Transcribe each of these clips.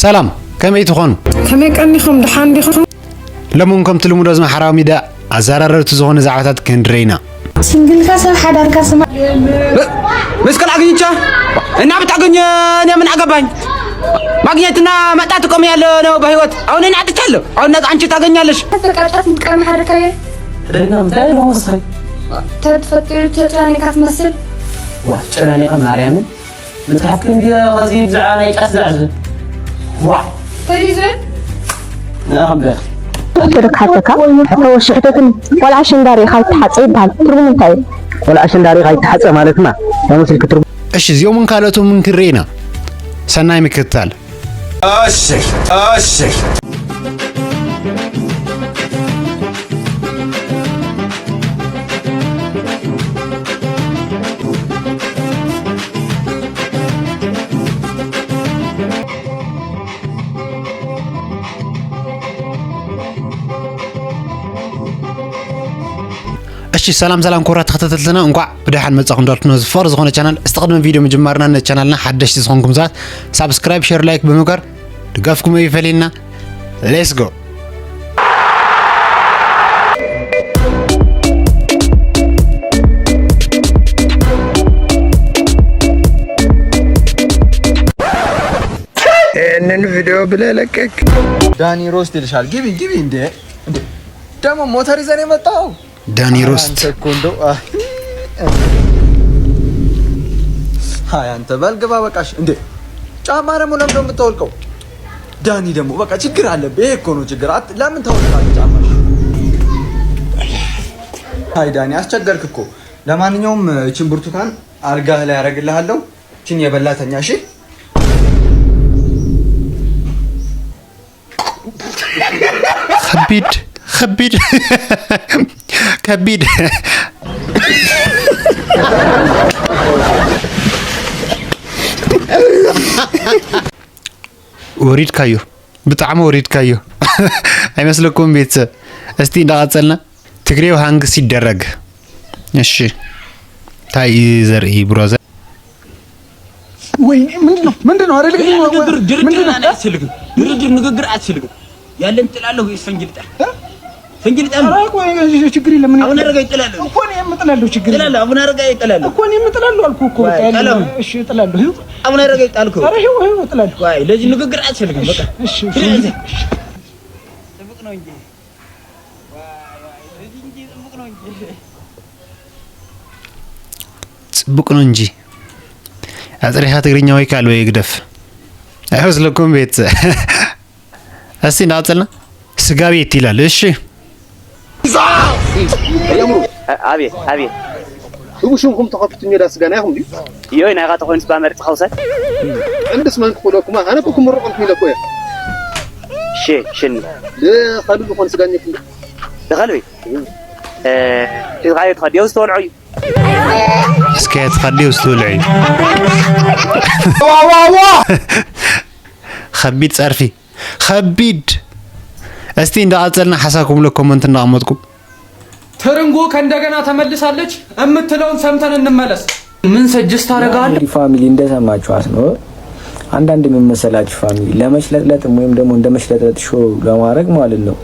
ሰላም፣ ከመይ ትኾኑ? ከመይ ቀኒኹም? ደሓን ዲኹም? ሎሚ እውን ከምቲ ልሙድ ኣብዚ ማሕበራዊ ሚድያ ኣዘራረብቲ ዝኾኑ ዛዕባታት ክንርኢ ኢና። ሲንግልካ ሰብ ሓዳርካ ስማ። መስቀል አግኝቻ እና ብታገኘ እኔ ምን አገባኝ? ማግኘትና መጣት ቆም ያለ ነው በህይወት። አሁን እኔ አጥቻለሁ። አሁን አንቺ ታገኛለሽ። ተቀጣት ምትቀርም ሓደ ካየ። ደህና ምታይ ነው መሳይ። ተትፈጥሩ ተጨናኒካ ትመስል። ዋ፣ ጨናኒካ ማርያምን። መጽሓፍኪ እንዲ ኸዚ ብዛዕባ ናይ ጫት ዝሕዝ። ዋ። ተሪዘ? ንኣኽምበ። ክሓተካ፣ ተወሽሕተትን ቆልዓ ኣሸንዳ ርኢኻ ይተሓጸ ይበሃል። ትርጉሙ እንታይ እዩ? ቆልዓ ኣሸንዳ ርኢኻ ይተሓጸ ማለትና፣ ያው መሲልኪ ትርጉም። እሺ፣ እዚኦምን ካልኦቶምን ክንርኢ ኢና። ሰናይ ምክትታል። እሺ፣ እሺ። እሺ፣ ሰላም ሰላም ክቡራት ተኸታተልትና፣ እንኳዕ ብደሓን መጻኹም እንዳልኩና፣ ዝፈር ዝኾነ ቻናል። እስቲ ቅድሚ ቪድዮ ምጅማርና፣ ነቲ ቻናልና ሓደሽቲ ዝኾንኩም ሰባት ሳብስክራይብ፣ ሼር፣ ላይክ ብምግባር ድጋፍኩም ኣይፈለየና። ሌትስ ጎ። ይህንን ቪዲዮ ብለህ ለቀቅ። ዳኒ ሮስት ይልሻል። ግቢ፣ ግቢ። እንዴ፣ እንዴ፣ ደግሞ ሞተር ይዘን የመጣው? ዳኒ ሮስት። አንተ እኮ እንደው፣ አ፣ አይ፣ አንተ በል ግባ በቃሽ። እንዴ፣ ጫማ ደግሞ ለምንድን ነው የምታወልቀው? ዳኒ ደግሞ በቃ ችግር አለብህ። ይሄ እኮ ነው ችግር። አት-፣ ለምን ታወልቃለህ ጫማሽ? አይ ዳኒ፣ አስቸገርክ እኮ። ለማንኛውም እችን ብርቱካን አልጋህ ላይ አደርግልሃለሁ። እችን የበላተኛ፣ እሺ? ከቢድ፣ ከቢድ፣ ከቢድ። ወሪድካዮ፣ ብጣዕሚ ወሪድካዮ። ኣይመስለኩም ቤተሰብ? እስቲ እንዳቐጸልና ትግሬው ሃንግ ሲደረግ። እሺ፣ እንታይ እዩ ዘርኢ ብሮዘር? ወይኔ፣ ምንድን ነው? ምንድን ነው? አረ፣ ልቀቀኝ። ንግግር ድርድር ምንድን ነው? አያስፈልግም። ድርድር ንግግር አያስፈልግም። ያለን ጥላለሁ ወይስ ፈንጅ ልጣል? እ? ፈንጅ ልጣል? ኧረ፣ ቆይ፣ ችግር የለም። እኔ አቡነ አረጋዊ እጥላለሁ። እኮ እኔ የምጥላለሁ፣ ችግር የለም። እጥላለሁ። አቡነ አረጋዊ እጥላለሁ። እኮ እኔ የምጥላለሁ አልኩህ እኮ፣ ወይ፣ በቃ፣ ያለው፣ ጥለው። እሺ፣ እጥላለሁ። ይኸው። አቡነ አረጋዊ ጣልኩ። ኧረ፣ ይኸው፣ ይኸው፣ እጥላለሁ። ወይ፣ ለዚህ ንግግር አያስፈልግም። በቃ። እሺ፣ እሺ፣ እሺ። ጥብቅ ነው እንጂ። ጽቡቅ ነው እንጂ። አጽሪኻ ትግርኛ ወይ ካልእ ወይ ግደፍ። ኣይመስለኩም ቤት። እስቲ እንዳቀጸልና ስጋ ቤት ይላል። እሺ። የምሩ። አ-፣ አቤት፣ አቤት። ብሽምኩም ተኸፍቱ ሜዳ ስጋ ናይ ኢኹም ድዩ? እዮይ፣ ናይኻ ተኾይኑስ ባመርጽ ኸውሰድ። እንድስ መን ክኽለኩም? ኣነ እኮ ክምርቆም ኢለ እኮ እየ። ሼ፣ ሽኒ። ለኸልቢ ዝኾን ስጋ እኛ ክንዲ። ለኸልቢ? እ፣ ሒዝኻዮ ትኸድዮ ዝተወልዖ እዩ። እስከ ትኸድዮ ዝተወልዖ እዩ። ዋ፣ ዋ፣ ዋ! ኸቢድ ጸርፊ። ኸቢድ። እስቲ እንዳቐጸልና ሓሳብኩም ለ ኮመንት እንዳቐመጥኩም። ትርንጎ ከእንደገና ተመልሳለች የምትለውን ሰምተን እንመለስ። ምን ሰጀስት ታደርጋለህ? እንግዲህ ፋሚሊ እንደሰማችኋት ነው። አንዳንድ ምን መሰላችሁ ፋሚሊ፣ ለመሽለጥለጥም ወይም ደግሞ እንደ መሽለጥለጥ ሾው ለማድረግ ማለት ነው፣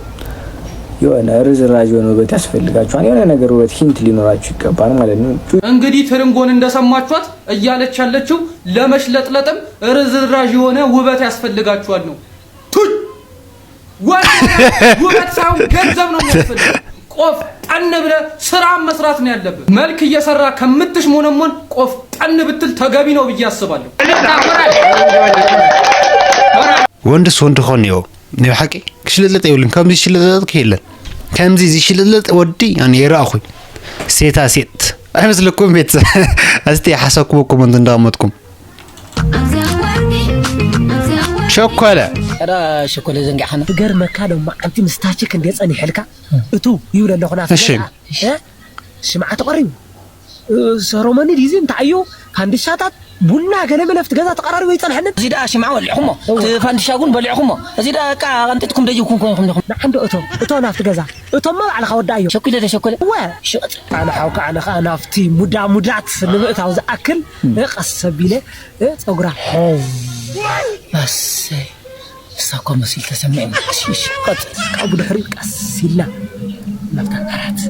የሆነ ርዝራዥ የሆነ ውበት ያስፈልጋችኋል። የሆነ ነገር ውበት ሂንት ሊኖራችሁ ይገባል ማለት ነው። እንግዲህ ትርንጎን እንደሰማችኋት እያለች ያለችው ለመሽለጥለጥም ርዝራዥ የሆነ ውበት ያስፈልጋችኋል ነው። ቱይ! ወንድ ውበት ሳይሆን ገንዘብ ነው የሚያስፈልግ። ቆፍጠን ብለህ ስራን መስራት ነው ያለብህ። መልክ እየሰራ ከምትሽሞነሞን ቆፍጠን ብትል ተገቢ ነው ብዬ አስባለሁ። ወንድስ ወንድ ኾን እዮ። ናይ ብሓቂ ክሽልጥለጥ የብሉን። ከምዚ ዝሽልጥለጥ የለን። ከምዚ ዝሽልጥለጥ ወዲ ኣነ የረኣኹ። ሴታ ሴት። ኣይመስለኩም ቤት? እስቲ ሓሳብኩም ኮመንት እንዳቐመጥኩም። ሸኮለ። ኧረ ሸኮለ ዘንጊዕኻና። ትገርመካ ደሞ ኣንቲ ምስታችክ እንደ ጸኒሕልካ እቱ ይብል ኣለኹ ናፍቀ እሺ። እ? ሽምዓ ተቐሪቡ። እ፣ ሰሮመኒ ዲዚ እንታይ እዩ? ፋንድሻታት፣ ቡና፣ ገለ መለ ኣብቲ ገዛ ተቐራሪቡ ይጸንሐኒ። እዚ ደኣ ሽምዓ ወሊዕኹሞ፣ እቲ ፋንድሻ እውን በሊዕኹሞ። እዚ ደኣ በቃ ቀንጢጥኩም ደይብኩም ኮንኩም ዲኹም። ንዓንዶ እቶ፣ እቶ ናብቲ ገዛ። እቶሞ ባዕልኻ ወዳእዮ። ሸኩለ ዶ ሸኩለ? እወ። ሽቕጥ። ኣነ ሓውካ፣ ኣነ ኸኣ ናብቲ ሙዳ ሙዳት ንምእታው ዝኣክል፣ እ፣ ቀስ ኣቢለ፣ እ፣ ጸጉራ። ኣሰይ። ሳኮ መሲል ተሰሚዑ። እሺ፣ እሺ፣ ቀጽል። ካብኡ ድሕሪኡ ቀስ ኢልና ናብታ ዓራት፣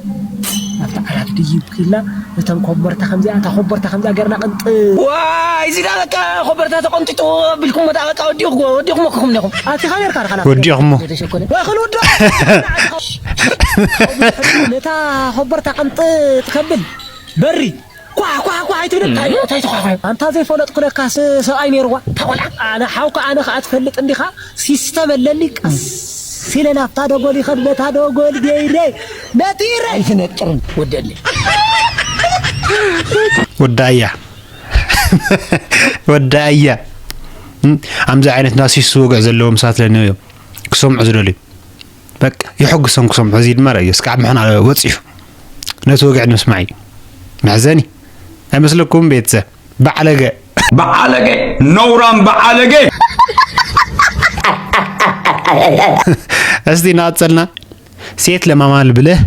ናብታ ዓራት ድይብ ኢልና፣ እተን ኮቦርታ ከምዚኣ፣ እታ ኮቦርታ ከምዚኣ ጌርና ቅንጥ-፣ ዋይ፣ እዚ ዳ በቃ ኮቦርታ ተቐንጢጡ ኣቢልኩም፣ ወዳ በቃ ወዲኹ-፣ ወዲኹም እኮ ኹም ዲኹም። ኣቲኻ ኔርካ ዲኻ ናብቲ ወዲኹሞ። ወደ ሸኮለ። ወይ፣ ክንውድኦ። ነታ ኮቦርታ ቅንጥጥ ከብል በሪ ኳ፣ ኳ፣ ኳ ኣይትብል፣ እንታይ፣ እንታይ ትኳኳ? ኣንታ ዘይፈለጥኩ ለካስ ሰብኣይ ነይርዋ። ተቆልዓ። ኣነ ሓውካ፣ ኣነ ኸኣ ትፈልጥ እንዲኻ፣ ሲስተም ኣለኒ። ቀስ ኢለ ናብታ ደጎል ይኸድ፣ ነታ ደጎል ገይረ፣ ነጢረ። ኣይትነጥርን፣ ወደለይ። ወዳእያ። ወዳእያ። እም፣ ኣምዚ ዓይነት ናሲሱ ወግዒ ዘለዎም ሰባት ለነው እዮም። ክሰምዑ ዝደልዩ። በቃ፣ የሐጉሶም ክሰምዑ። እዚ ድማ ረእዮ። እስከ ኣብ ምሕና በጺሑ። ነቲ ወግዒ ንምስማዕ እዩ። መሕዘኒ። ኣይመስለኩም ቤተሰብ? በዓለገ። በዓለገ፣ ነውራም በዓለገ። እስቲ እናቐጸልና፣ ሴት ለማማል ብለህ፣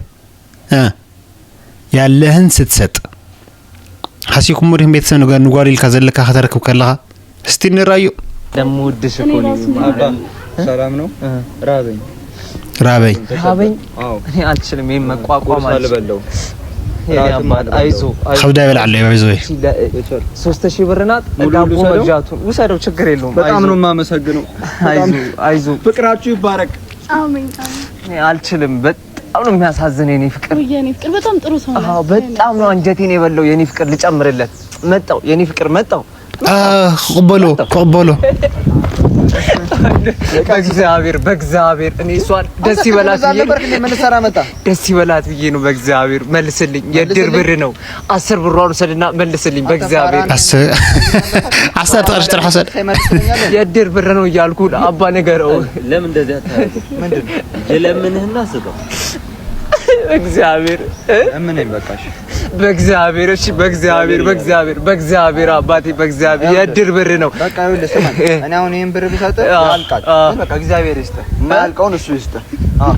እ፣ ያለህን ስትሰጥ። ሓሲብኩሞ ዲኹም ቤተሰብ ንጓ-፣ ንጓል ኢልካ ዘለካ ከተረክብ ከለኻ? እስቲ ንራዮ። ለምወድሽ እኮ እኔ ነው ራሱ ማለት። አባ፣ ሰላም ነው? እ። ራበኝ። ራበኝ። ራበኝ? አዎ። እኔ አልችልም፣ ይሄን መቋቋም ቁርስ አልችልም። አልበላው። የኔ ራትም አባት፣ አልበላው። አይዞ፣ አይዞ። ከብዳ ይበልዓለሁ፣ አይዞ። እሺ፣ ለ-፣ እሺ። ሶስት ሺህ ብር ናት፣ ሙሉ ዳቦ ልውሰደው? መግዛቱን ውሰደው፣ ችግር የለውም። በጣም አይዞ። ነው የማመሰግነው። አይዞ፣ በጣም አይዞ። ፍቅራችሁ ይባረክ። አሜን፣ አሜን። እኔ አልችልም። በጣም ነው የሚያሳዝን የኔ ፍቅር። ውይ፣ የኔ ፍቅር በጣም ጥሩ ሰው ነው። አዎ፣ በጣም ነው አንጀቴን የበላው የኔ ፍቅር። ልጨምርለት። መጣው የኔ ፍቅር፣ መጣው። አ፣ ክቕበሎ፣ ክቕበሎ። በእግዚአብሔር፣ በእግዚአብሔር፣ እኔ እሷን ደስ ይበላት ብዬ ነው። ምን ልትሰራ መጣ? ደስ ይበላት ብዬ ነው። በእግዚአብሔር መልስልኝ። የእድር ብር ነው። አስር ብሯን ውሰድና መልስልኝ። በእግዚአብሔር። አስ-፣ አስር ጥርሽ ጥራሕ ውሰድ። የእድር ብር ነው እያልኩ አባ ንገረው። ለምን እንደዚህ አታደርግም? ምንድን ነው? ልለምንህና ስጠው። እግዚአብሔር፣ እ? ለምነኝ በቃ፣ እሺ። በእግዚአብሔር፣ እሺ፣ በእግዚአብሔር፣ በእግዚአብሔር፣ በእግዚአብሔር አባቴ፣ በእግዚአብሔር የእድር ብር ነው። በቃ ይኸውልህ፣ ስማኝ። እ። እኔ አሁን ይሄን ብር ብሰጥህ አ፣ ያልቃል። አ። ግን በቃ እግዚአብሔር ይስጥህ። የማያልቀውን እሱ ይስጥህ። አ።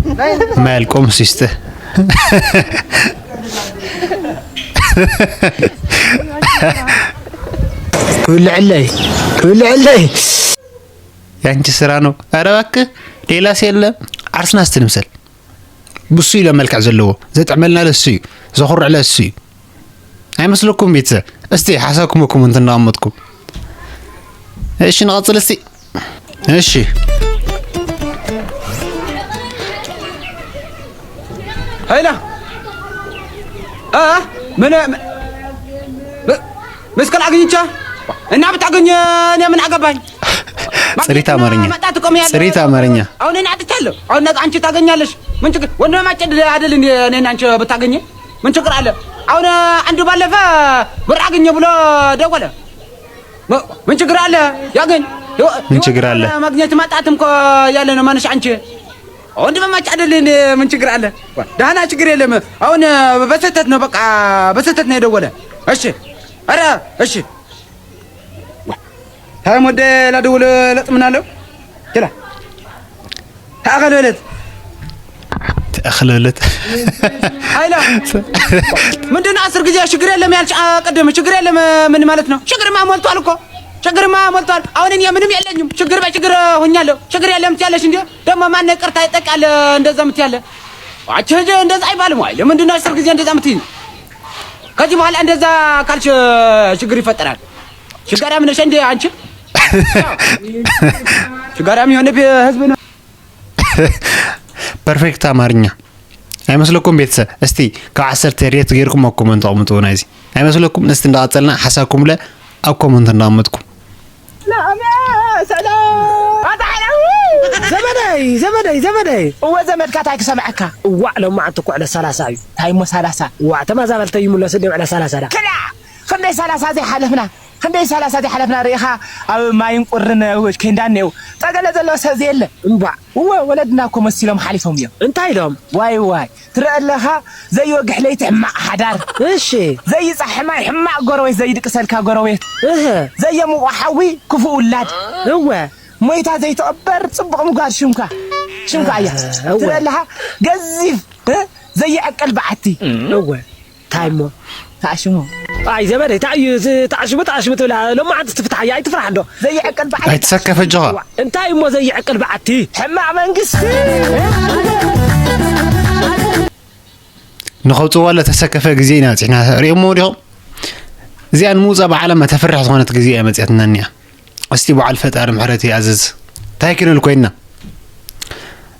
የማያልቀውን እሱ ይስጥህ። ውልዕለይ፣ ውልዕለይ። ያንቺ ስራ ነው። ኧረ እባክህ ሌላስ የለ። ዓርስና እስቲ ንምሰል። ብሱ እዩ ለመልክዕ ዘለዎ። ዘጥዕመልና ለሱ እዩ። ዘኹርዕ ለሱ እዩ። ኣይመስለኩም ቤተሰብ? እስቲ ሓሳብኩም ኮመንት እንዳቐመጥኩም። እሺ ንቐጽል እስቲ። እሺ። ሄላ። አ? ምን፣ ምን፣ ምን፣ መስቀል አግኝቻ? እና ብታገኝ እኔ ምን አገባኝ? ጽሪት አማርኛ። መጣት እኮ ያለ ጽሪት አማርኛ። አሁን እኔ አጥቻለሁ። አሁን ነገ አንቺ ታገኛለሽ። ምን ችግር? ወንድማችን አይደል እንዴ እኔና አንቺ ብታገኝ? ምን ችግር አለ? አሁን አንዱ ባለፈ ብር አገኘ ብሎ ደወለ። ም-፣ ምን ችግር አለ? ያገኝ። ምን ችግር አለ? ማግኘት ማጣትም እኮ ያለ ነው። ማንሽ አንቺ ወንድማማች አይደል እንዴ? ምን ችግር አለ? ደህና ችግር የለም። አሁን በስህተት ነው፣ በቃ በስህተት ነው የደወለ። እሺ፣ ኧረ እሺ። ታይም ወደ ላደውል ለጥምናለሁ። ችላ። ተኣኸል በለት። ተኣኸል በለት። ኃይለ፣ ምንድን ነው አስር ጊዜ ችግር የለም ያልሽ? አ፣ ቅድም ችግር የለም ምን ማለት ነው? ችግርማ ሞልቷል እኮ። ችግርማ ሞልቷል። አሁን እኔ ምንም የለኝም። ችግር በችግር ሆኛለሁ። ችግር የለም ትያለሽ እንዴ? ደግሞ ማን ይቅርታ ይጠቃል እንደዛ የምትያለ? አንቺ ልጅ እንደዛ አይባልም። አይ፣ ለምንድን ነው አስር ጊዜ እንደዛ የምትይኝ? ከዚህ በኋላ እንደዛ ካልሽ ችግር ይፈጠራል። ችጋራም ነሽ እንዴ አንቺ? ችጋራም የሆነ ህዝብ ነው። ፐርፌክት አማርኛ። ኣይመስለኩም ቤተሰብ? እስቲ ካብ ዓሰርተ ሬት ጌርኩም ኣብ ኮመንት ኣቕምጥዎ ናይዚ። ኣይመስለኩም? እስቲ እንዳቐጸልና ሓሳብኩም ለ ኣብ ኮመንት እንዳቐመጥኩም። ሰላም፣ ሰላም። ኣታ ሓላው! ዘመደይ፣ ዘመደይ፣ ዘመደይ። እወ ዘመድካ ታይ ክሰምዐካ? እዋዕ ሎማዓንቲ እኮ ዕለት ሰላሳ እዩ። ታይ እሞ ሰላሳ? እዋዕ ተማዛበልተይ ይምለሱ ድዮም ዕለት ሰላሳ ዳ? ክላ! ክንደይ ሰላሳ ዘይሓለፍና? ክንደይ ሰላሳ ዘይሓለፍና ርኢኻ? ኣብ ማይን ቁርን፣ ኣብ ኬንዳን እኒአው። ጠገለ ዘለዎ ሰብ ዘየለ። እምቧዕ። እወ፣ ወለድና እኮ መሲሎም ሓሊፎም እዮም። እንታይ ኢሎም? ዋይ፣ ዋይ። ትረአ ኣለኻ፣ ዘይወግሕ ለይቲ ሕማቕ ሓዳር። እሺ። ዘይጻሕ ሕማይ ሕማቕ ጎረቤት፣ ዘይድቅሰልካ ጎረቤት። እህ። ዘየሙቑ ሓዊ ክፉእ ውላድ። እወ። ሞይታ ዘይትቕበር ጽቡቕ ምጓድ ሽምካ። ሽምካ እያ። እወ። ትረአ ኣለኻ፣ ገዚፍ፣ እ? ዘይዕቅል በዓቲ። እወ። ታይ እሞ? ተኣሽሙ። ኣይ ዘመደይ፣ እንታይ እዩ እዚ ተኣሽሙ ተኣሽሙ ትብል? ሎማዓንቲ ትፍታሕ እያ፣ ኣይትፍራሕ እንዶ። ዘይዕቅል በዓል። ኣይትሰከፍ ኣጆኻ። እንታይ እሞ ዘይዕቅል በዓቲ? ሕማቕ መንግስቲ። ንኸውፅዋ ለተሰከፈ ግዜ ኢና በፂሕና። ሪኦሞ ዲኹም? እዚኣ ንምውፃእ ብዓለማ ተፍርሕ ዝኾነት ግዜ እያ መፅያትና እኒኣ። እስቲ በዓል ፈጣሪ ምሕረት ይኣዝዝ። እንታይ ክንብል ኮይንና?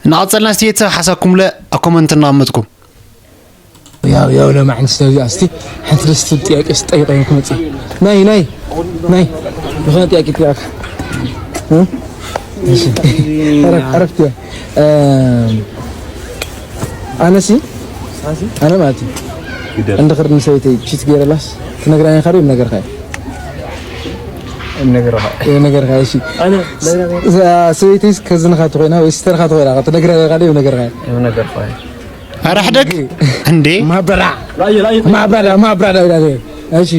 እናቐፀልና እስቲ ቤተሰብ ሓሳብኩም ለ ኣብ ኮመንት እናቐመጥኩም። ያው ያው ለማዕንስ ተዚኣ እስቲ ሓንቲ ደስ ትብል ጥያቄ እስቲ ጠይቀዮም ክመፅእ። ናይ ናይ ናይ ዝኾነ ጥያቄ ጥያቄ። እ? እሺ። ዕረፍ- ዕረፍቲ እያ። እ፣ ኣነሲ ኣነ ማለት እዩ። እንድኽር ንሰበይተይ ቺት ገይረላስ ትነግረኒ ኢኻ ዶ ይምነገርካ እዩ? ይምነገርካ። ይምነገርካ፣ እሺ። ኣነ እዛ ሰበይተይስ ከዝንኻ ተኾይና ወይ ስተርኻ ተኾይና ትነግረኒ ኢኻ ዶ ይምነገርካ እዩ? ይምነገርካ እዩ። ኧረ ሕደግ እንዴ! ማበላ። ማበላ፣ ማበላ ይላል። እሺ።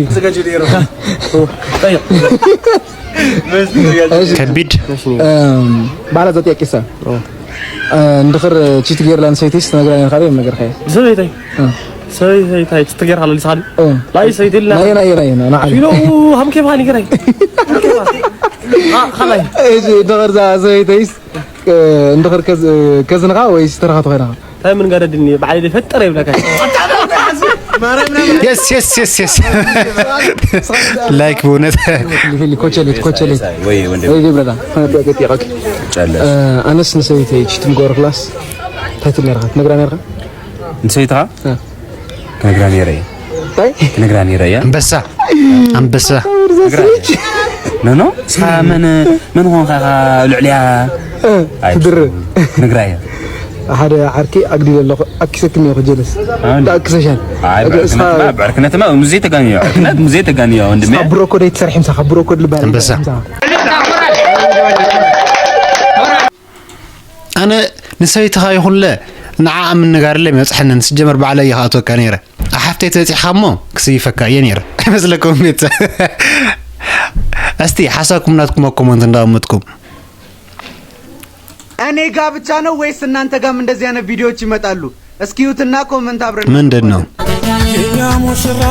እሺ። ከቢድ። እም፣ ባላ ዘጥያቂሳ። እ፣ እንድኽር ቺት ገይርላ ንሰበይተይስ ትነግራ ኢኻ ዶ ይምነገርካ እዩ? ሰበይተይ? እ። ሰበይተይ ቺት ገይርላ ልሳሊ? እ። ላይ ሰበይተይ ኢልና። ናይ፣ ናይ፣ ናይ፣ ናይ፣ ናይ። ፊኖ፣ ሃም ኬፍ ሃኒ ገራይ። ሃም ኬፍ ሃኒ። አ፣ ኻላይ። እሺ፣ እንድኽር እዛ ሰበይተይስ፣ እ፣ እንድኽር ከዝ-፣ ከዝንኻ ወይ ስተርኻ ተኾይናኻ? እንታይ ምን ጋደድኒ፣ ባዕለይ ዝፈጠረ ይብለካ። የስ፣ የስ፣ የስ፣ የስ። ላይክ ብእውነት። ኮቸሌት፣ ኮቸሌት። ወይ ወንድም። ወይ ብረዳ፣ ኦኬ፣ ኦኬ፣ ኦኬ። ጨለስ። እ፣ ኣነስ ንሰበይተይ ቺት ምገብሮ ክላስ እንታይ ትብል ነርካ? ትነግራ ነርካ? ንሰበይትኻ? እ። ክነግራ ነይረ እየ። እንታይ? ክነግራ ነይረ እየ። ኣንበሳ። ኣንበሳ። ክነግራ እየ። ኖ፣ ኖ፣ እስኻ መን፣ መን ኾንካ ኢኻ ልዕሊያ? እ፣ ኣይትድርብ። ክነግራ እየ። ሓደ ዓርኪ ኣግዲለ ኣለኹ፣ ኣኪሰክኒ እየ ጀለስ። ኣሁን? ተኣክሰሻል። ኣይ፣ እስኻ ብዕርክነትማ፣ ብዕርክነትማ፣ ሙዜ ተጋንዮ። ዕርክነት ሙዜ ተጋንዮ፣ ወንድሜ። እስኻ ብሮኮድ ኣይትሰርሒ ምሳኻ፣ ብሮኮድ ልባል ኣንበሳ። ኣይትሰርሒ ምሳኻ። ኣነ ንሰበይትኻ ይኹንለ ንዓኣ ምንጋርለ ይመጽሐንን። ስጀመር ባዕለይ እየ ክኣትወካ ነይረ። ኣሓፍተይ ተበጺሕኻ እሞ ክስይፈካ እየ ነይረ። ኣይመስለኩም ቤተሰብ? እስቲ ሓሳብኩም ናትኩም ኣብ ኮመንት እንዳቐመጥኩም። እኔ ጋ ብቻ ነው ወይስ እናንተ ጋም እንደዚህ አይነት ቪዲዮዎች ይመጣሉ? እስኪ እዩትና ኮመንት አብረን ምንድን ነው? የኛ ሙሽራ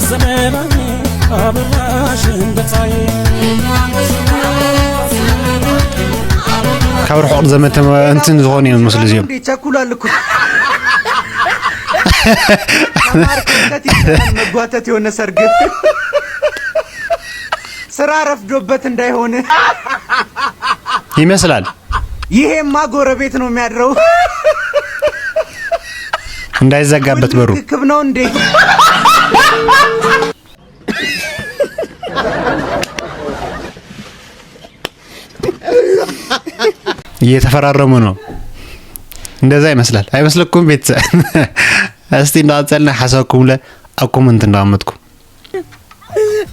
ዘመናዊ አበባሽ እንደ ፀሐይ። ካብ ርሑቕ ዘመተ እንትን ዝኾኑ እዮም ዝመስሉ እዚኦም። እንዴ ቸኩሏል እኮ። ከማር ከት ይቻላል መጓተት የሆነ ሰርግ። ስራ ረፍዶበት እንዳይሆን። ይመስላል። ይሄማ ጎረቤት ነው የሚያድረው። እንዳይዘጋበት በሩ። ክብ ነው እንዴ? እየተፈራረሙ ነው። እንደዛ ይመስላል። አይመስለኩም ቤተሰብ? እስቲ እንዳቀጸልና ሓሳብኩም ለ ኣብ ኮመንት እንዳቀመጥኩም።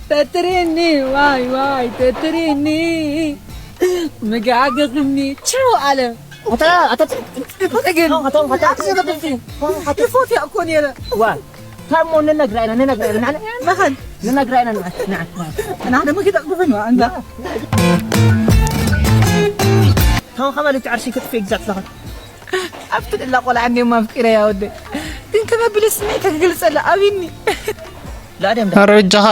ተትሪኒ ዋይ ዋይ ተትሪኒ መጋገኽኒ ችው ኣለ። ኣታ ኣታ ግን ኣታ ኣታ ይፎትያ እኮ ነይረ። ዋ ታሞ ንነግራ ኢና ንነግራ ኢና ንዓና መኸን ንነግራ ኢና ንዓ ንዓ ንዓ። እና ደሞ ኪዳ ቅዱፍን ዋ እንዳ ታው ኸማል እቲ ዓርሲ ክትፌ ግዛት ለኸ ኣብቲ ደላ ቆልዓ እኔማ ኣፍቂረያ ወደይ። ግን ከመብለ ስምዒት ክገልጸላ ኣብኒ። ለኣድያም ዳ ኧረ በጃኻ።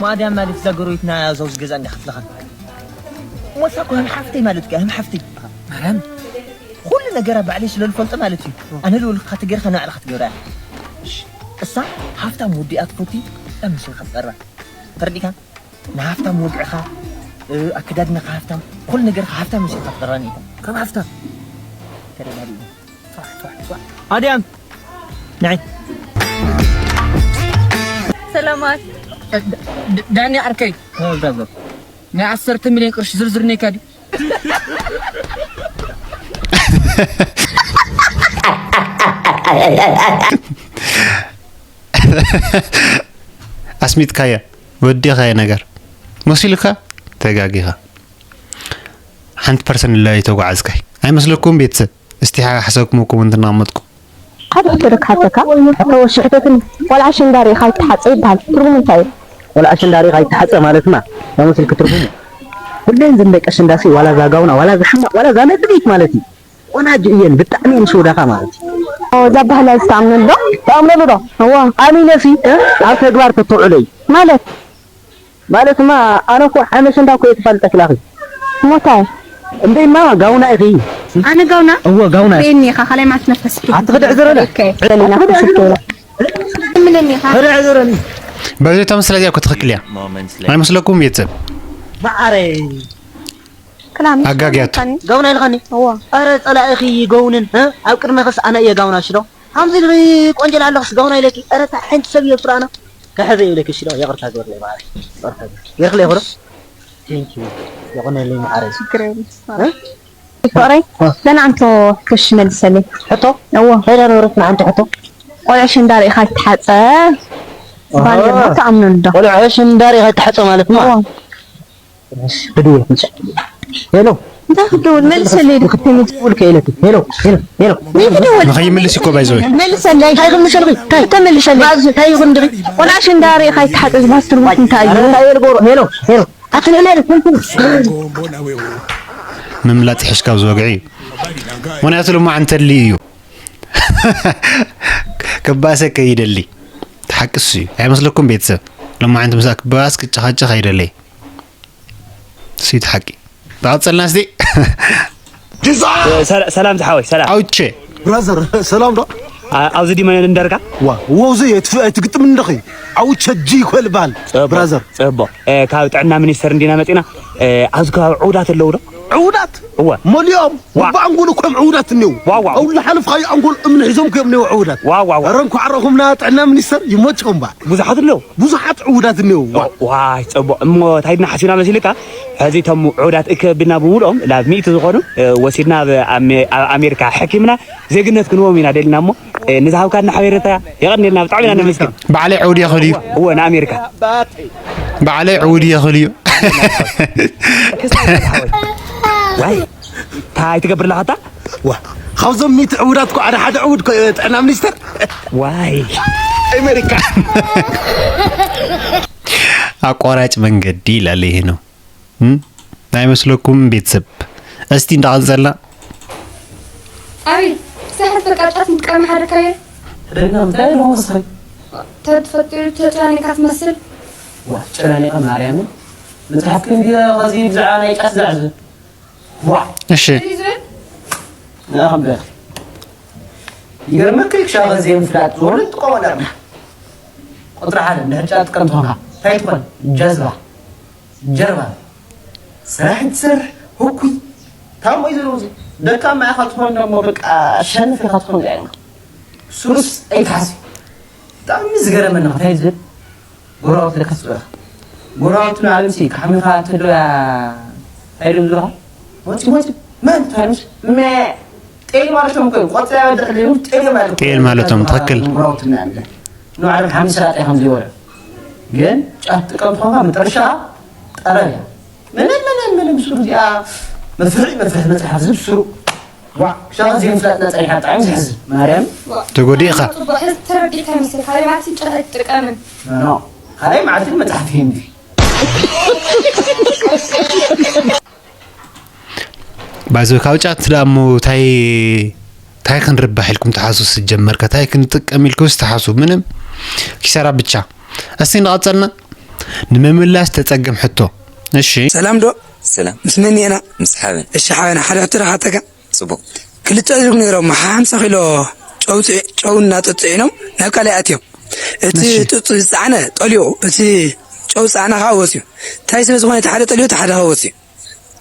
ማድያም ማለት እዛ ጎረቤትና እዛ ኣብዚ ገዛ እንዳ ከፍለኻ። ሞሳ እኮ ከም ሓፍተይ ማለት እኮ፣ ከም ሓፍተይ። ማርያም። ኩሉ ነገራ ባዕለይ ስለ ዝፈልጦ ማለት እዩ። ኣነ ልውልካ ትገርካ ንባዕልኻ ትገብራ እያ። እሺ። እሳ ሃፍታም ወዲ እያ ትፈቱ፣ ብጣዕሚ ስለ እያ ትቐርባ። ተረዲእካ? ንሃፍታም ወግዕኻ፣ እ፣ ኣከዳድናኻ ሃፍታም፣ ኩሉ ነገርካ ሃፍታም መሲልካ ትቐርባኒ ኢኻ። ከም ሃፍታም። ተረዳዲእና። ፋሕ፣ ፋሕ፣ ፋሕ። ኣድያም! ንዒ። ሰላማት። እ፣ ድ-፣ ድ-፣ ዳኒ ዓርከይ። እ፣ ብራዘር። ናይ ዓሰርተ ሚልዮን ቅርሺ ዝርዝር ነይካ ድዩ? ኣስሚጥካያ፣ ወዲኻያ ነገር መሲሉካ፣ ተጋጊኻ። ሓንቲ ፐርሰን ኢላ ኣይተጓዓዝካይ። ኣይመስለኩም ቤተሰብ? እስቲ ሓ-፣ ሓሳብኩም ኣብ ኮመንት እናቐመጥኩም። ሓደ ሕቶ ዶ ክሓተካ? ሕቶ ወሺ ሕተትኒ። ቆልዓ ኣሸንዳ ሪኢኻ ኣይተሓጸ ይበሃል። ትርጉሙ እንታይ እዩ? ቆልዓ ኣሸንዳ ሪኢኻ ኣይተሓጸ ማለትማ፣ ናይ መሲልኪ ትርጉሙ። ኩለን ዘን ደቂ ኣሸንዳሲ ዋላ እዛ ጋውና፣ ዋላ እዛ ሕማቕ፣ ዋላ እዛ ነጥቢት ማለት እዩ። ቆናጁ እየን፣ ብጣዕሚ እየን ዝሸውዳኻ ማለት እዩ። እዛ ባህላ ዝተኣምነሉ ዶ? ተኣምነሉ ዶ? እዋ። ኣሚነሲ፣ እ? ኣብ ተግባር ከተውዕሎ እዩ። ማለት? ማለትማ፣ ኣነ እኮ ሓመሸንዳ እኮ እየ ተፋልጠኪ ላኺ። ሞታይ? እምበይማ ጋውና ኢኺ። ኣነ ጋውና? እወ፣ ጋውና። በይኒ ኢኻ፣ ካልኣይ መዓልቲ ነፈስኪ። ኣትኽድዕ ዝረለ? ኦኬ። ዕለና፣ ኣትኽድዕ ዝረለ? ሽቶ። ምንኒ ኢኻ? ኸድዕ ዝረለ? በዚ ተምስለ እዚኣ እኮ ትኽክል እያ። ኣይመስለኩም ቤተሰብ? መዓረይ። ክላም ኣጋግያቱ። ጋውና ኢልኻኒ? እዋ። ኣረ ጸላኢኺ ይገውንን፣ እ? ኣብ ቅድመ ኸስ ኣነ እየ ጋውና ሽዶ። ከምዚ ኢልኺ ቆንጀል ኣለኽስ ጋውና ኢለኪ። ኣረ እታ ሓንቲ ሰብ እየ ብስራና። ከሕዘ ይብለኪ ሽዶ። ይቕርታ ግበርለይ መዓረይ። ይቕርታ ግበርለይ። ይርኽለይ ይኹዶ? Thank you። የቐነለይ መዓረይ። ችግር የብሉን። እ? ፍቕረይ፣ እ። ገና ኣንቶ ክሽ መልሰለይ። ሕቶ? እዎ። ከይዳ ነበረት ንዓንቶ ሕቶ? ቆልዑ ሽንዳ ርኢኻ ይተሓጸ። ባል ኣሃ። የማ ተኣምኖ እንዶ። ቆልዑ ሽንዳ ርኢኻ ይተሓጸ ማለት ማ? እዎ። እሺ፣ ክድውል ክንጨ-፣ ሄሎ። እንታይ ክድውል? መልሰለይ ዶ ክትምልስ? ክድውል ከይለኪ። ሄሎ፣ ሄሎ፣ ሄሎ። ይህ ክድውል? ንኸይምልስ እኮ ባይዘወይ። መልሰለይ። እንታይ ክምልሰልኺ? እንታይ? ተመልሰለይ። ባዝ-፣ እንታይ ይኹን ድሪ? ቆልዓ ሽንዳ ርኢኻ ይተሓጸ ዝበሃል ትርጉም እንታይ እዩ? ኧረ እንታይ ይልጎሮ? ሄሎ፣ ሄሎ። ኣትንዕለል፣ ትንትን። ምምላጥ ይሕሽ ካብ ዝወግዒ እዩ። ምኽንያቱ ልማዕ እንተልዩ እዩ። ክባእሰ ከይደሊ። ሓቂ እሱ እዩ። ኣይመስለኩም ቤተሰብ? ልማዕ እንተ ምሳእ ክባእስ ክጨኻጨኽ ኣይደለይ። እሱ እዩ እቲ ሓቂ። ተቐጸልና እስቲ። ሰላ-፣ ሰላም ዝሓወይ፣ ሰላም። ኣውቼ። ብራዘር፣ ሰላም ዶ? ኣ-፣ ኣብዚ ዲመ እንዳርጋ? ዋ፣ ወዚ የትፍ-፣ ኣይትግጥም እንደኺ። ኣውቼ ጂ ይኮል በሃል፣ ጽቡቕ፣ ብራዘር። ጽቡቕ። እ፣ ካብ ጥዕና ሚኒስተር እንዲና መጺና። እ፣ ኣብዚ ከባቢ ዕውዳት ኣለዉ ዶ? ዕውዳት? እወ። መሊኦም፣ ዋ። በብኣንጎሉ እኮ እዮም ዕውዳት እኒአው። ዋ፣ ዋ። ኣብ ዝሓለፍካዮ ኣንጎል እምኒ ሒዞም እኮ እዮም እኒአው ዕውዳት። ዋ፣ ዋ፣ ዋ። ኧረ እንኳዕ ረኹምና ጥዕና ሚኒስተር፣ ይመችኹም በዓል። ብዙሓት ኣለዉ። ብዙሓት ዕውዳት እኒአው። ዋ። ዋይ፣ ጽቡቕ። እሞ እንታይ ድና ሓሲብና መሲልካ? ሕዚ እቶም ዕውዳት እከ ቢልና ብምሉኦም ናብ ሚእቲ ዝኾኑ፣ እ፣ ወሲድና ኣብ ኣሜ-፣ ኣብ ኣሜሪካ ሕኪምና ዜግነት ክንህቦም ኢና ደሊና እሞ፣ እ፣ ንዝሃብካና ሓቤረታ የቐንየልና፣ ብጣዕሚ ኢና ነመስግን። ባዕለይ ዕውድ እየ ክብል እዩ። እወ፣ ንኣሜሪካ። ባዕለይ ዕውድ እየ ክብል እዩ። ዋይ፣ እንታይ ትገብር ኣለኻ ኣታ? ዋ፣ ካብዞም ሚእቲ ዕውዳት እኮ ሓደ ሓደ ዕውድ እኮ፣ እ፣ ጥዕና ሚኒስተር። ዋይ። ኣሜሪካ። ኣቋራጭ መንገዲ ይላል ይሄ ነው። እም? ኣይመስለኩም ቤተሰብ? እስቲ እንዳቐንጸልና። ኣቤል፣ ሳሕት በቃ ጫት ምጥቃም ሓደካየ? ደጋ እንታይ ኢሉ ወስኸይ? ተትፈጥሩ ተጨናኒካ ትመስል። ዋ፣ ጨናኒካ ማርያምን። መጽሓፍ ክንዲ ኸዚ ብዛዕባ ናይ ጫት ዝዛዕብ። ዋ። እሺ። እንታይ እዩ ዝብል? ንኣኸም በል። ይገርመካ ክሻ ኸዚ ምፍላጥ ዝወርድ ትቆወለርና። ቁጥሪ ሓደ፣ እንድሕር ጫት ትጥቀም ትኾንካ። እንታይ ትኾን? ጀዝባ። ጀርባ ስራሕ እንትሰርሕ ህኩይ ታሞ እዩ ዘለዎ። እዚ ደካማ ኢኻ ትኾን፣ ደሞ በቃ ሸነፍ ኢኻ ትኾን። ዚኣና ሱሩስ ኣይትሓስብ። ብጣዕሚ ዝገረመኒ እንታይ ዝብል ጎረባብቲ ደቀስ በኻ። ጎረባብቲ ንዓለምሲ ክሓሚኻ እንተሎ እያ እንታይ ድም ዝብልኻ? መፂ፣ መፂ፣ መን እንታይ ምስ መ-፣ ጤል ማለቶም እኮ እዩ። ቆፅሊ ኣይወድቕ ድዩ? ጤል ማለት እኮ ጤል ማለቶም፣ ትኽክል። ጎረባብቲ ንዓለም ሓምሳ ጣይ ከም ዘይወረ። ግን ጫት ጥቀም ትኾንካ መጠረሻ ጠረን እያ። ምንም፣ ምንም፣ ምንም ስሩ እዚኣ መፍርሒ፣ መፍርሒ መፅሓፍ ዝብ ስሩ። ዋ፣ ሻቕ ዘይምፍላጥና ፀኒሓ ብጣዕሚ ዘሕዝን። ማርያም። ተጎዲእኻ። ጽቡቕ፣ ሕዚ ተረዲእካ ይመስል። ካልኣይ መዓልቲ ጨርቂ ኣይትጥቀምን። ኖ፣ ካልኣይ መዓልቲ መጽሓፍ ይህምቢ። ባይዘ ካብ ጫት ደኣ እሞ ታይ፣ ታይ ክንርባሕ ኢልኩም ትሓስቡ? ስጀመርካ ታይ ክንጥቀም ኢልኩም ትሓስቡ? ምንም ኪሳራ ብቻ። እስቲ ንቐጸልና ንምምላስ ተጸገም ሕቶ። እሺ። ሰላም ዶ? ሰላም። ምስ መን ኢና? ምስ ሓበን። እሺ ሓበን፣ ሓደ ሕቶ ደሓተካ? ጽቡቕ። ክልተ ኣእዱግ ነይሮም፣ ሓምሳ ኪሎ ጨው ጽ-፣ ጨው እናጠጡ ዒኖም ናብ ካልኣይ ኣትዮም። እቲ እሺ። ጥጥ ዝጸዓነ ጠልዮ፣ እቲ ጨው ዝጸዓነ ከኣ ወጽዩ። እንታይ ስለ ዝኾነ እቲ ሓደ ጠልዮ፣ እቲ ሓደ ከኣ ወጽዩ?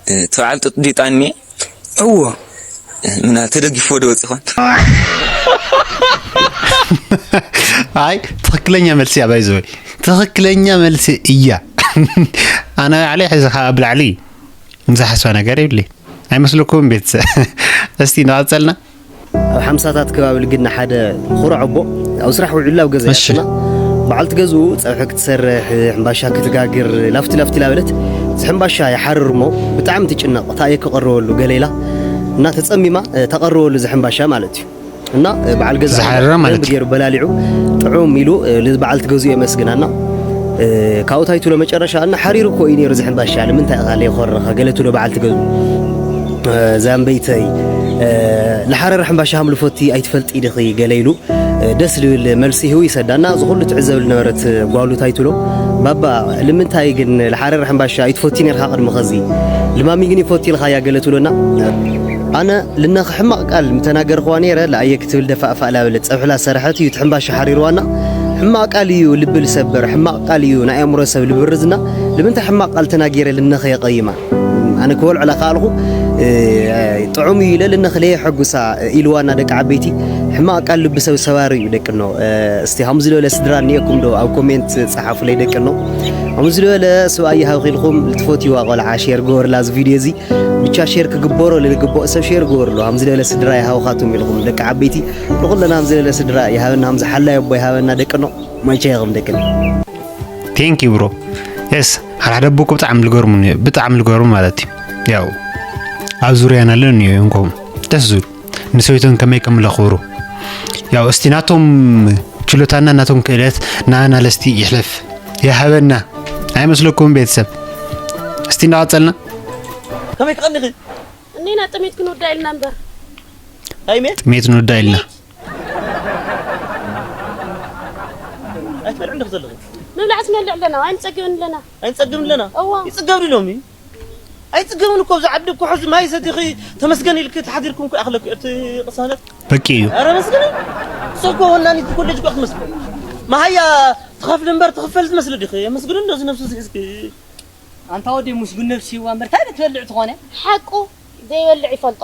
እ፣ እቲ በዓል ጥጥ ድዩ ጣኒ? እዎ። እ፣ ምናል ተደጊፍዎ ዶ ወጺ ይኾን? ኣይ፣ ትኽክለኛ መልሲ እያ፣ ባይዘወይ። ትኽክለኛ መልሲ እያ። ኣነ ባዕለይ ሕዚ ከኣ ብላዕሊ ዝሓስባ ነገር የብለይ። ኣይመስለኩምን ቤተሰብ? እስቲ እናቐጸልና። ኣብ ሓምሳታት ከባቢ ልግድና ሓደ ኩሩዕ ኣቦ ኣብ ስራሕ ውዒሉ ኣብ ገዛ እሺ። ይኣቱና። በዓልቲ ገዝኡ ጸብሒ ክትሰርሕ፣ ሕምባሻ ክትጋግር፣ ላፍቲ ላፍቲ ላበለት፣ እዚ ሕምባሻ ይሓርር እሞ ብጣዕሚ ትጭነቕ። እንታይ እየ ክቐርበሉ ገለ ኢላ እና ተጸሚማ፣ እ፣ ተቐርበሉ እዚ ሕምባሻ ማለት እዩ። እና፣ እ፣ በዓል ገዛ ዝሓረረ ማለት ብደንብ እዩ። ገይሩ በላሊዑ ጥዑም ኢሉ፣ እ፣ ንበዓልቲ ገዝኡ የመስግና እና፣ እ፣ ካብኡ እንታይ ትብሎ መጨረሻ እና ሓሪሩ እኮ እዩ ነይሩ እዚ ሕምባሻ፣ ንምንታይ ኢኻ ለይኾረኻ ገለ ትብሎ በዓልቲ ገዝኡ። ዛምበይተይ፣ ልሓረር ሕምባሻ ሃምልፎቲ ኣይትፈልጢ ድኺ ገለ ኢሉ። ደስ ዝብል መልሲ ይህቡ ይሰዳ እና እዚ ኩሉ ትዕዘብ ዝነበረት ጓሉ እንታይ ትብሎ? ባባ፣ ልምንታይ ግን ልሓረር ሕምባሻ ኣይትፈቲ ነርካ ቅድሚ ኸዚ? ልማሚ ግን ይፈቲ ኢልካ እያ ገለ ትብሎና። ኣነ ልነኽ ሕማቕ ቃል ምተናገርክዋ ነይረ፣ ለኣየ ክትብል ደፋእፋእ ላበለ ጸብሕላ ሰረሐት እዩ ትሕምባሻ ሓሪርዋና። ሕማቕ ቃል እዩ ልቢ ልሰብር፣ ሕማቕ ቃል እዩ ናይ ኣእምሮ ሰብ ልብርዝና። ልምንታይ ሕማቕ ቃል ተናጊረ ልነኸ የቐይማ? ኣነ ክበልዖ ለካ ኣልኹ ጥዑም እዩ ኢለ ልነኸ ለየሐጉሳ ኢልዋና ደቂ ዓበይቲ። ሕማቕ ቃል ልቢ ሰብ ሰባሪ እዩ ደቅኖ። እስቲ ከምዚ ዝበለ ስድራ እኒኤኩም ዶ ኣብ ኮሜንት ጸሓፉለይ ደቅኖ። ከምዚ ዝበለ ሰብኣይ ይሃብኺ ኢልኩም ልትፈትይዋ ቆልዓ ሼር ግበርላ እዚ ቪድዮ እዚ። ብቻ ሼር ክግበሮ ልግበኦ ሰብ ሼር ግበርሉ። ከምዚ ዝበለ ስድራ ይሃብኻቱም ኢልኩም ደቂ ዓበይቲ ንኹለና ከምዚ ዝበለ ስድራ ይሃበና፣ ከምዚ ሓላይ ኣቦ ይሃበና ደቅኖ። ማይቻ ኢኹም ደቅኖ። Thank you bro። Yes፣ ሓደ ሓደ ኣቦ እኮ ብጣዕሚ ልገርሙ፣ ብጣዕሚ ልገርሙ ማለት እዩ። ያው ኣብ ዙርያና ኣለዉ እዮም ከምኡ ደስ ዝብሉ ንሰበይቶም ከመይ ከም ለኽብሩ። ያው እስቲ ናቶም ችሎታና ናቶም ክእለት ንኣና ለስቲ ይሕለፍ ይሃበና። ኣይመስለኩም ቤተሰብ? እስቲ እናቐጸልና። ከመይ ትቐኒኺ? እኔና ጥሜት ክንወዳ ኢልና እምበር ሃይሜ ጥሜት ንወዳ ኢልና። ኣይትበልዕ እንዲኽ ዘለኺ ምብላዕስ ንበልዕ ኣለና ኣይንፀግብን ኣለና። ኣይንፀግብን ኣለና እዋ። ይፅገብ ድሎም እዩ ኣይፅገብን እኮ ኣብዚ ዓዲ እኮ ሕዚ ማይ ሰቲኺ ተመስገን ኢልኪ ተሓዲርኩም እኮ ኣኽለኩ እቲ ቅሳነት በቂ እዩ። ኧረ መስገን እሱ እኮ ወናኒት ኮሌጅ እኮ ክትመስል መሃያ ትኸፍል እምበር ትኽፈል ትመስል ዲኺ የመስግኑ እንደዚ ነብሱ ዝሕዝኪ ኣንታ ወዲ ሙስጉን ነብሲ ይዋ እምበር እንታይ ትበልዕ ትኾነ ሓቁ ዘይበልዕ ይፈልጦ።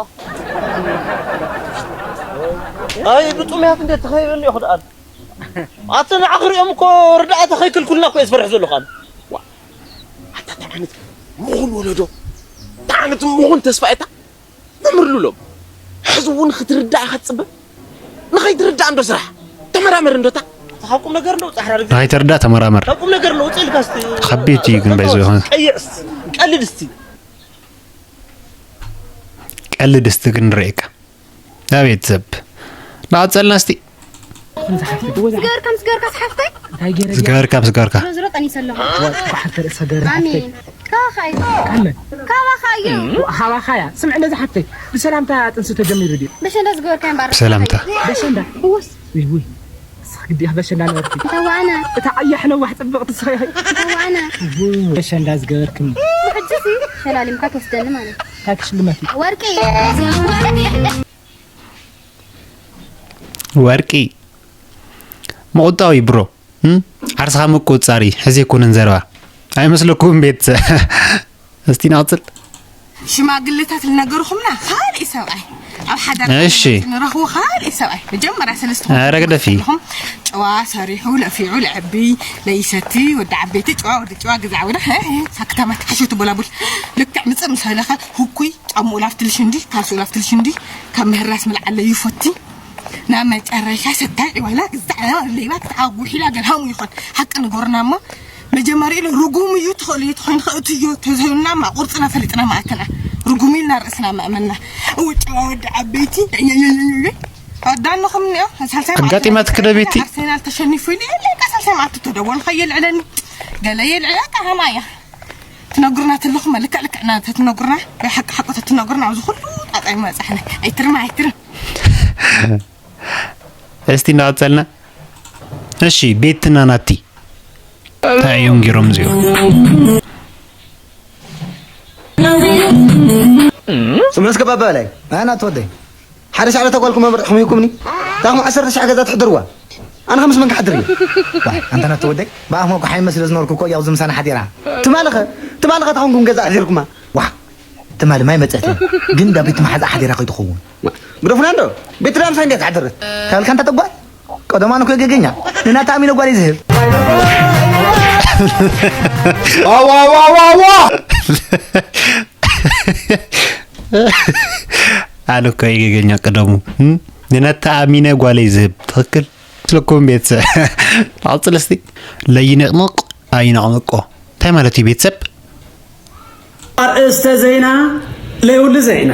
ኣይ ብጥሙያት እንዴት ተኸይበኒ ይኹ ደኣል ኣቲ ንዓ ክሪኦም እኮ ርዳእታ ከይክልኩልና እኮ እየ ዝፈርሕ ዘለኹ ኣነ ኣታ እንታይ ዓይነት ምኹን ወለዶ እንታይ ዓይነት ምኹን ተስፋ እታ መምህር ሉሎም ሕዚ እውን ክትርዳእ ኢኻ ትፅበ ንኸይትርዳእ እንዶ ስራሕ ተመራመር እንዶታ ካብ ቁም ነገር ነው ፃሕራ ርግ ንኸይትርዳእ ተመራመር። ካብ ቁም ነገር ነው ውፅእ ኢልካ እስቲ ተኸቢት እዩ ግን በይዘ ይኾን ቀይዕ እስቲ ቀልድ እስቲ ቀልድ እስቲ ክንርእየካ። ያ ቤተሰብ ንቐጸልና እስቲ። ዝገበርካ ምስ ገበርካ ሓፍተይ እንታይ ገይረ ዝገበርካ ምስ ገበርካ ዝሮ ጠኒሰ ኣለኹ ባሕተ ርእሰ ገበርካ ኣሜን ካባኻ እዩ ካመ ካባኻ እዩ ካባኻ እያ ስምዕ ነዚ ሓፍተይ ብሰላምታ ጥንሲ ተጀሚሩ ድዩ በሸንዳ ዝገበርካ እምበር ብሰላምታ በሸንዳ እውስ ውይ ውይ ንስኺ ግዲ ኢኺ በሸንዳ ነበርኪ ተዋነ እታ ቀያሕ ነዋሕ ፅብቕቲ ንስኺ ኢኺ ተዋነ በሸንዳ ዝገበርክኒ ሕጂ ሲ ሸላሊምካ ትወስደኒ ማለት እዩ እንታይ ክሽልመኪ ወርቂ ወርቂ ምቑጣው እዩ ብሮ። እም? ዓርስኻ ምቁጽጻር እዩ። ሕዚ ኣይኮነን ዘረባ። ኣይመስለኩምን ቤት? እስቲ ንቐጽል። ሽማግለታት ልነገርኹምና ካልእ ሰብኣይ ኣብ ሓዳር እሺ። ንረኽቡ ካልእ ሰብኣይ መጀመርያ ሰለስተ ኧረ ግደፊ። ጨዋ ሰሪሑ ለፊዑ ለዕቢ ለይሰቲ ወዲ ዓበይቲ ጨዋ ወዲ ጨዋ ገዛ ወደ ሳክታማ ተሓሸቱ ቦላቡል ልክዕ ምፅእ ምስ በለኸ ህኩይ ጫምኡ ላፍትልሽ እንዲ ካልስኡ ላፍትልሽ እንዲ ካብ ምህራስ ምልዓለ ይፈቲ ናብ መጨረሻ ሰታይ ዋላ ግዛዕ ለይባ ክትዓጉ ሒላ ገልሃሙ ይኾን ሓቂ ንጎርና እሞ መጀመሪ ኢሉ ርጉም እዩ ትኽእል እዩ ትኾይን ከእትዮ ተዘዩና ማ ቁርፅና ፈሊጥና ማእከና ርጉም ኢልና ርእስና ማእመና እውጭ ወዲ ዓበይቲ ኣዳንኹም እኒኦ ሳልሳይ ኣጋጢማትኪ ዶ ቤቲ? ኣርሰናል ተሸኒፉ ኢሉ የለ ሳልሳይ ማእቲ ተደወልካ የልዕለኒ ገለ የልዕለ ጣሃማ እያ ትነግሩና ተለኹም ልክዕ ልክዕና ተትነግሩና ወይ ሓቂ ሓቂ ተትነግሩና ኣብዚ ኩሉ ጣጣ ይመጻሕና ኣይትርማ ኣይትርም እስቲ እናቐጸልና። እሺ ቤትና ናቲ እንታይ እዮም ገይሮም እዚኦም? ስምዑ እስከ ባባ በላይ ኣና ትወደይ ሓደ ሻዕለ ተጓልኩም መምረጥኩም ሂብኩምኒ ታኹም ዓሰርተ ሻዕ ገዛ ትሕድርዋ ኣነ ከምስ መን ክሓድር እዩ ዋ ኣንተ ናተ ወደይ ብኣፍ መቁሓይ መስለ ዝነበርኩ እኮ ያው ዝምሳና ሓዲራ ትማልኸ ትማልኸ ታኹምኩም ገዛ ኣሕዲርኩማ ዋ ትማሊ ማይ መፀት ግን ዳቤት መሓዛ ሓዲራ ከይትኸውን ግደፉና እንዶ ቤት ዳምሳ እንዴት ሓደረት ታልካ እንተ ተጓል ቀደማ ንኮ ገገኛ ንናታ ኣሚነ ጓል ዝህብ ዋዋዋዋዋ ኣነ እኮ ይገገኛ ቀደሙ ንነተኣሚነ ጓለይ ዝህብ ትኽክል ስለኩም ቤተሰብ ኣቕፅል እስቲ ለይነቕንቕ ኣይነቕንቆ እንታይ ማለት እዩ ቤተሰብ ኣርእስተ ዜና ለይውሊ ዜና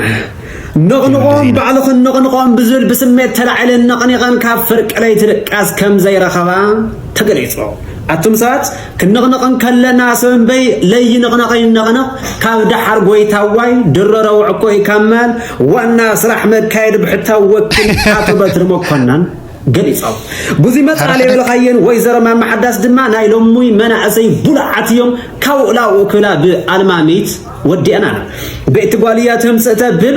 ንቕንቖም ባዕልኽን ንቕንቖም ብዝብል ብስሜት ተላዒለን ነቕኒቐን ካብ ፍርቂ ለይቲ ድቃስ ከም ዘይረኸባ ተገሊጹ። ኣቱም ሰባት ክንቕንቕ እንከለና ሰብ እምበይ ለይንቕነቕ ይነቕነቕ ካብ ደሓር ጎይታዋይ ድሮ ረውዕ እኮ እዩ ካብ ማል ዋና ስራሕ መካየዲ ብሕታዊ ወኪል ኣቶ በትሪ መኮነን ገሊጾም። ብዙይ መጻ ለይበልኻየን ወይዘሮ ማማ ሓዳስ ድማ ናይ ሎሙይ መናእሰይ ቡሉዓት እዮም ካብኡ ላብኡ ክብላ ብኣልማሚት ወዲኣናና። ቤቲ ጓል እያ ትምጽእ ተብል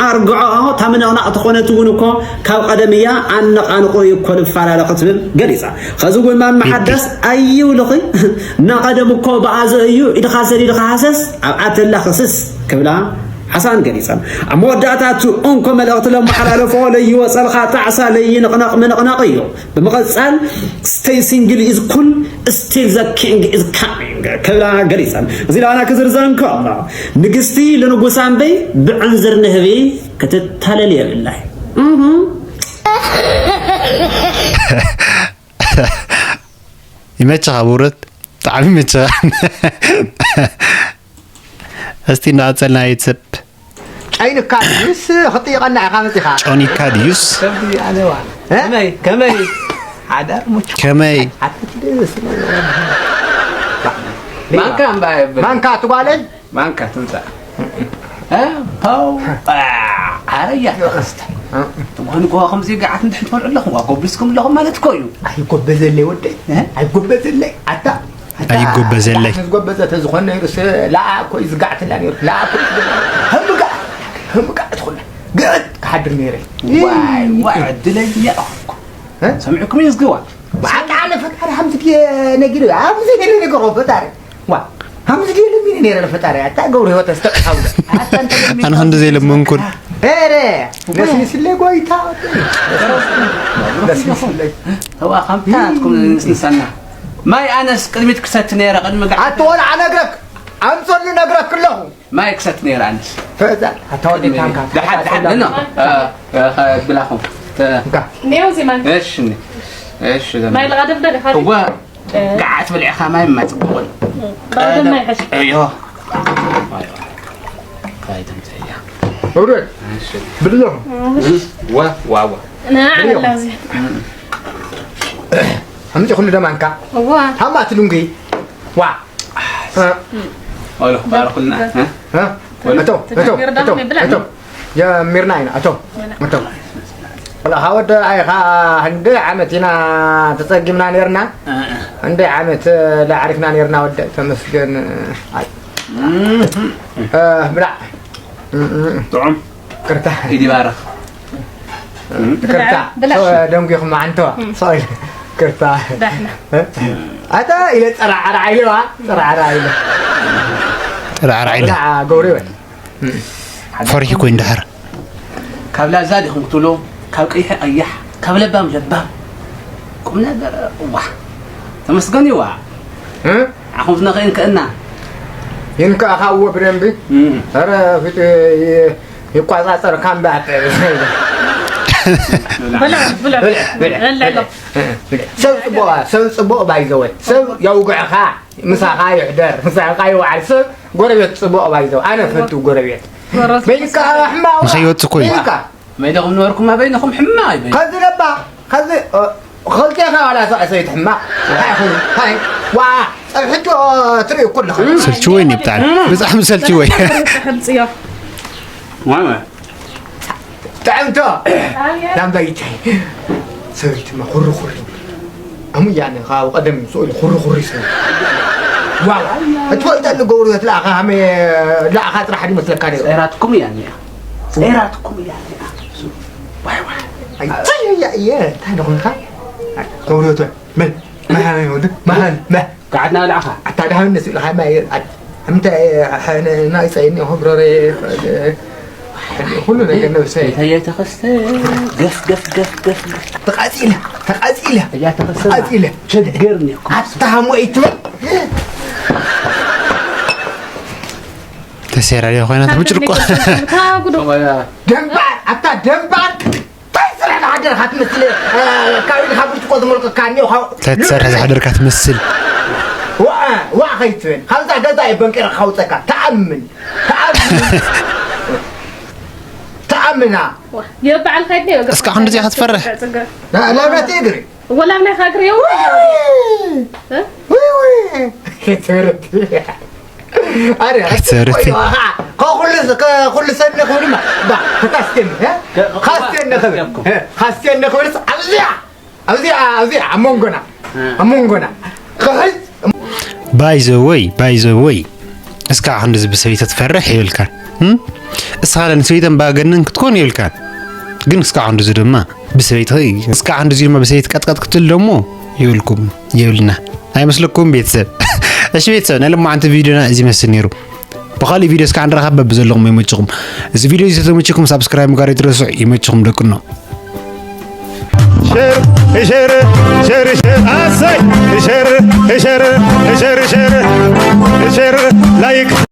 ኣርግዖ እታ ምንቕናቕ ተኾነት እውን እኮ ካብ ቀደም እያ ኣነቓንቑ እዩ እኮ ልፈላለ ክትብል ገሊጻ። ኸዚ እውን ማማ ሓዳስ ኣይውልኺ ናቐደም እኮ ብኣዞ እዩ ኢድኻ ሰዲድኻ ሃሰስ ኣብኣ ተላ ኽስስ ክብላ ሓሳን ገሊጸን። ኣብ መወዳእታ እቲ እንኮ መልእኽቲ ለመሓላለፎ ለይወጸልካ ጣዕሳ ለይንቕነቕ ምንቕናቕ እዩ። ብምቕጻል stay single is cool still the king is coming ክብላ ገሊጸን። እዚ ለኣና ክዝርዘር እንከሎ ንግስቲ ልንጉሳ እምበይ ብዕንዝር ንህቢ ክትታለል የብላይ። ይመችኻ ብውረት ብጣዕሚ ይመችኻ። እስቲ እናቐጸልና ቤተሰብ። ጨይንካ ድዩስ ክጥይቐና ኢኻ መፂኻ? ጨኒካ ድዩስ? ከብዲ ኣነዋ ከመይ ከመይ ሓዳር ሙች ከመይ? ማንካ እምባ የብል ማንካ ትጓለይ ማንካ ትምፃእ እ፣ ፓው አ፣ ኣረ እያ ተኸስተ ትጓኒ ጎዋ ከምዚ ገዓት እንድሕን ትበልዑ ኣለኹም ዋ ጎብስኩም ኣለኹም ማለት እኮ እዩ። ኣይጎበዘለይ ወደይ ኣይጎበዘለይ ኣታ ኣይጎበዘለይ። ዝጎበዘ ተዝኾን ነይሩስ ላኣ እኮ እዩ ዝጋዕትላ ነይሩ ላኣ እኮ እዩ ዝጎበዘ። ህምጋዕ ህምጋዕ ትኾን ግዕት ክሓድር ነይረ። ዋይ ዋይ ዕድለኛ እኮ እ? ሰሚዕኩም እዩ ዝግዋ ብሓቂ ኣነ ፈጣሪ ሓምቲ ድየ ነጊሩ ኣብዚ ኢለ ነገሮ ፈጣሪ ዋ ሓምቲ ድየ ለሚነ ነይረ ንፈጣሪ ኣታ ገብሩ ህይወት ኣስተቕሓውለ ኣነ ክንዲ ዘይለመንኩን ኧረ ነስኒስለይ ጎይታ ነስኒስለይ ተዋ ከምታትኩም ንስንሰና ማይ ኣነስ ቅድሚት ክሰቲ ነይረ ቅድሚ ገ ኣቲ ወላ ነግረክ ኣምፀሉ ነግረክ ኣለኹ ማይ ክሰቲ ነይረ ኣነስ ፈዛ ኣታ ወደ ታንካ ደሓን ደሓን ኖ ብላኹም እንካ ኔው ዚማን እሺ እሺ ዘመን ማይ ለቓደፍ ደሊኻ እዋ ገዓት በሊዕኻ ማይ ማይ ፅቡቕን ባውደ ማይ ሕሽ እዮ ካይደምፀያ እውረት እሺ ብድሎ ዋ ዋ ዋ ንዓላ እዚ ሓምፂ ኩሉ ደማንካ እዋ ሃማ ትሉንጊ ዋ ወሎ ባረኹልና እ? እቶ እቶ እቶ እቶ ጀሚርና ኢና እቶ እቶ ወላ ወደ ኣይኻ ህንደ ዓመት ኢና ተፀጊምና ነርና ህንደ ዓመት ለዓሪፍና ነርና ወደ ተመስገን ኣይ ብላዕ ጥዑም ቅርታ ኢድ ይባረኽ ቅርታ ብላዕ። ደንጉኹም ዓንተዋ ሶሪ ቅርታ ዳሕና ኣታ ኢለ ፀራዓራ ኢለዋ ፀራዓራ ኢለ ራዕራዕ ኢለ ብላዕ ገብረ ይበል ፈሪሕኩ እንድሕር ካብ ላዛ ዲኹም ክትብሉ ካብ ቀይሐ ቀያሕ ካብ ለባም ለባም ቁም ነገር ዋ ተመስገን ይዋ ዓኹም ዝነኸ ይንከእና ይንከእኻዎ ብደንቢ ኧረ ፊት ይቋፃፀር ካምባት ብልዕ ብልዕ ብልዕ ሰብ ፅቡቕ ሰብ ፅቡቕ ባይዘወይ ሰብ የውግዕኻ ምሳኻ ይሕደር ምሳኻ ይውዓል ሰብ ጎረቤት ፅቡቕ ባይዘው ኣነ ፈቱ ጎረቤት በይካ ሕማቕ ንኸይወፅእ እኮ እዩ። በይካ መይደኹም ነበርኩም ኣበይነኹም ሕማቕ ይበይ ከዚ ነባ ከዚ ኸልቴኻ ዋላ ሰብኣይ ሰበይቲ ሕማቕ እንታይ ይኹን እንታይ ዋ ፀብሕቶ ትርኢ እኮ ኣለኻ ሰልችወይ እኒ ብጣዕሚ ብጣዕሚ ሰልችወይ ሕምፅዮ ጥዕምቶ ላምባይታይ ሰበይትማ ኩሪ ኩሪ ኣሙያነ ካብ ቀደም ስኡል ኩሪ ኩሪ ስነ ዋው እትፈልጠሉ ገብሩ ትለኣኻ ሃመ ለኣኻ ጥራሕ ይመስለካ ነይሩ ጸይራትኩም እያ እኒኣ ጸይራትኩም እያ እኒኣ ዋይ ዋይ ኣይታያ እየ እንታይ ደኾንካ ገብሩ ቶ መን መሃመ ወዱ መሃን መ ከዓትና ልኣኻ ኣታ ደሃን ነሱ ኢልኻ ማይ ኣምተ ናይ ጸይኒ ሆብሮሬ ኩሉ ነገር ነብሰይ ተየ ተኸስተ ገፍ ገፍ ገፍ ገፍ ተቃጺለ ተቃጺለ እያ ተኸስተ ተቃጺለ ችግር እኒኹም ኣታ ሞይ ትብል ተሰራሪ ኮይና ብጭርቆ ደንባር ኣታ ደንባር እንታይ ስራሕ ዝሓደርካ ትመስል ካብ ኢድካ ብርጭቆ ዝመልቀካ እኒኦ ካብ እንታይ ትሰርሕ ዝሓደርካ ትመስል ዋ ዋ ከይትብል ካብዛ ገዛ እየ በንቂረ ካውፀካ ተኣምን ተኣምን ተኣምና የበዓል ካይድ ነው እስካዕ ክንድዚኣ ክትፈርሕ ለብረት እግሪ ወላ ናይ ኻግር የው ክትብረት ኣረ ክትብረት ከኩሉ ሰነ ክብልማ ባ ክታስቴን ካስቴን ክብል ካስቴን ክብልስ ኣብዚኣ ኣብዚኣ ኣብዚኣ ኣብ መንጎና ኣብ መንጎና ክሕዝ By the way, by the way እስካ ክንድዚ ብሰበይተ ትፈርሕ ይብልካ እስኻ ለንሰበይተ እምባገነን ክትኮን ይብልካ ግን እስካ ክንድዚ ድማ ብሰበይተ እስካ ክንድዚ ድማ ብሰበይት ቀጥቀጥ ክትል ደሞ ይብልኩም ይብልና ኣይመስለኩም ቤተሰብ እሺ ቤተሰብ ናይ ለማዓንቲ ቪዲዮና እዚ መስል ነይሩ ብኻሊእ ቪዲዮ እስካ ንራኸብ በብዘለኹም ይመችኹም እዚ ቪዲዮ እዚ ተተመችኩም ሳብስክራይብ ምግባር ይትረስዑ ይመችኹም ደቅኖ Share, share, share, share, asay. Share, share, share, share, share, like.